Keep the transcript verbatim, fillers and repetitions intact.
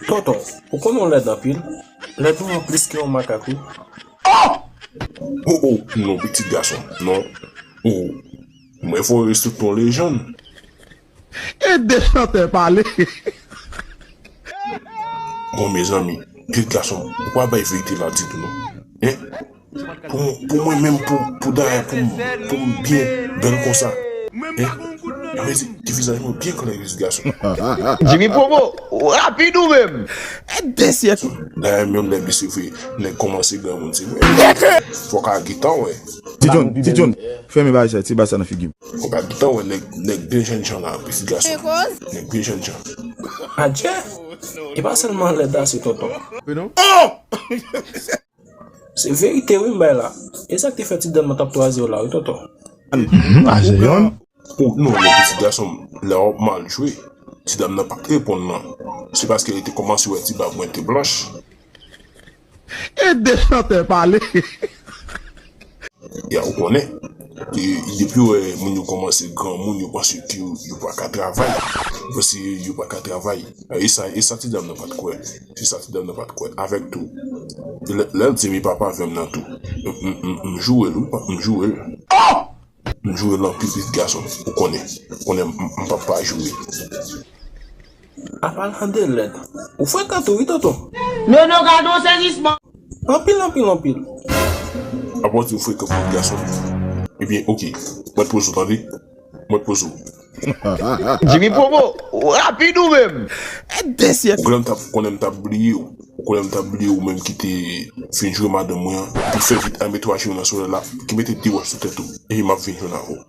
Tonton, ou konnen w lèd anpil? Lèd ou an plis ke yon makak, wi. Oh, oh, non, pitit gason, non. Oh, mwen fò respekte yon lejann. E de chantè pale. Bon, mezanmi, pitit gason, ou pa bay verite la ditou, non. Hein? Pou, pou mwen menm, pou, pou dayè, pou, pou m byen bèl konsa. Hein? Sa vle di, ti vizaj mwen byen klè, pitit gason. Jimmy Promo, rapid ou menm? E de syèk. Dayè, menm lè, se vre, nèg kòmanse granmoun, se vre. Fòk a gita, wè. Ti John, Ti John, fèmen bagay sa, ti bagay sa nan figi m. Fòk a gita, wè, nèg, nèg byen jènjan la, pitit gason. Nèg byen jènjan. Adje, e pa sèlman lèd la, se tonton. Se verite, wi, m bay la. E sa k te fè ti dam nan t ap twaze w la, wi, tonton. Aje yon. Ou, non, non, pitit gason m, lè w ap mal jwe, ti dam nan pa t reponn, non. Se paske li te kòmanse wè ti bab mwen te blanch. E de chantè pale. Ya, ou konnen. E, depi w wè moun yo kòmanse granmoun, yo panse ke yo, yo pa ka travay. Yo panse yo pa ka travay. E sa, e sa ti dam nan pa t kwè. Se sa ti dam nan pa t kwè. Avèk tou. Lè, lè l di mi papa avè m nan tou. M, m, m, m joure l, wi, m joure l. M joure l anpil, pitit gason. Ou konnen. Ou konnen m, m p ap pa joure. Apalan de lèd, ou frekan tou, wi, tonton. Nono, gade yon sezisman. Anpil, anpil, anpil. Apa w di m frekan, pitit gason? Ebyen, oke. Mwen poze w, tande. Mwen poze w. Jimmy Promo, rapid ou menm? E de syèk. Ou konnen m t ap, konnen m t ap bliye w. Ou konnen m t ap bliye ou menm ki te fin joure madanm mwen an. Epi fè vit al mete w ajenou nan solèy la, ki mete de wòch sou tèt ou. Epi m ap vin jwenn avè w.